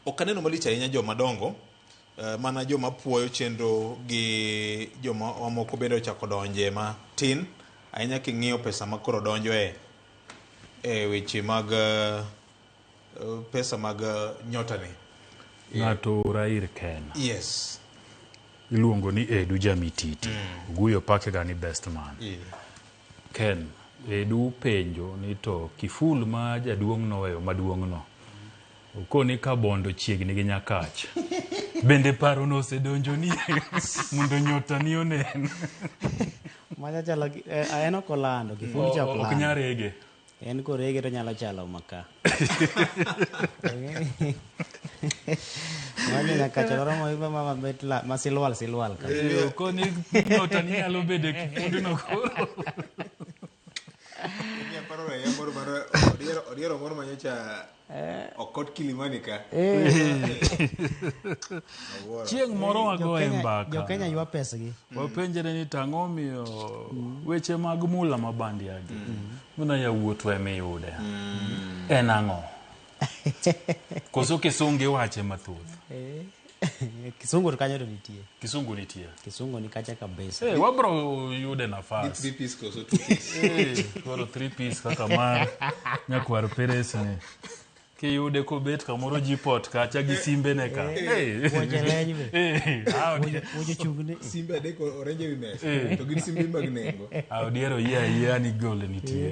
Ok aneno malich ahinya joma dongo, mana joma puoyo chenro gi joma mamoko bende ochako donje matin ahinya king'iyo pesa ma koro donjo e e weche mag pesa mag nyota ni. Ng'ato ora ir Ken. Yes. Iluongo ni Edu Jamititi. Oguyo pake ga ni best man. Yeah. Ken, Edu penjo ni to kiful ma jaduong' noweyo maduong' no. Okoni ka bondo chiegni gi Nyakach. Bende paro no osedonjoni mondo nyota ni onen. Macha chalo gi en ok olando, kiful cha ok Ok lando. nyal rege. En korege to nyalo chalo maka. Mano nyaka chalo romo iba mama bet la ma silwal silwal ka. Okoni nyota ni nyalo bedo e kifundno koro. Ni aparo raia moro mar odiero odiero moro manyocha okot Kilimani ka. Awuoro. Chieng' moro wagoye mbaka. Jokenya ywa pesgi. Wapenjre ni to ang'o miyo weche mag mula ma bandiagi mana yawuotwa ema iyude. En ang'o? Koso kisungu iwache mathoth? Kisungu to kanyo to nitie. Kisungu nitie. Kisungu ni kacha kabisa. Wabro yude nafas. 3 piece koso 2 piece. Koro 3 piece kaka mar nyakwar Peres ni. Kiyude kobet kamoro jipot kacha gi simbe ne ka. Wuoche leny be. Wuoche chungni. Simbe adek orenje wi mesa. To gin simbe mag nengo. Odiero yie ayieya ni gol nitie.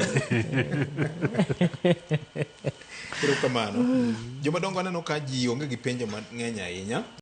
Erokamano. Joma dongo aneno ka ji onge gi penjo mang'eny ahinya.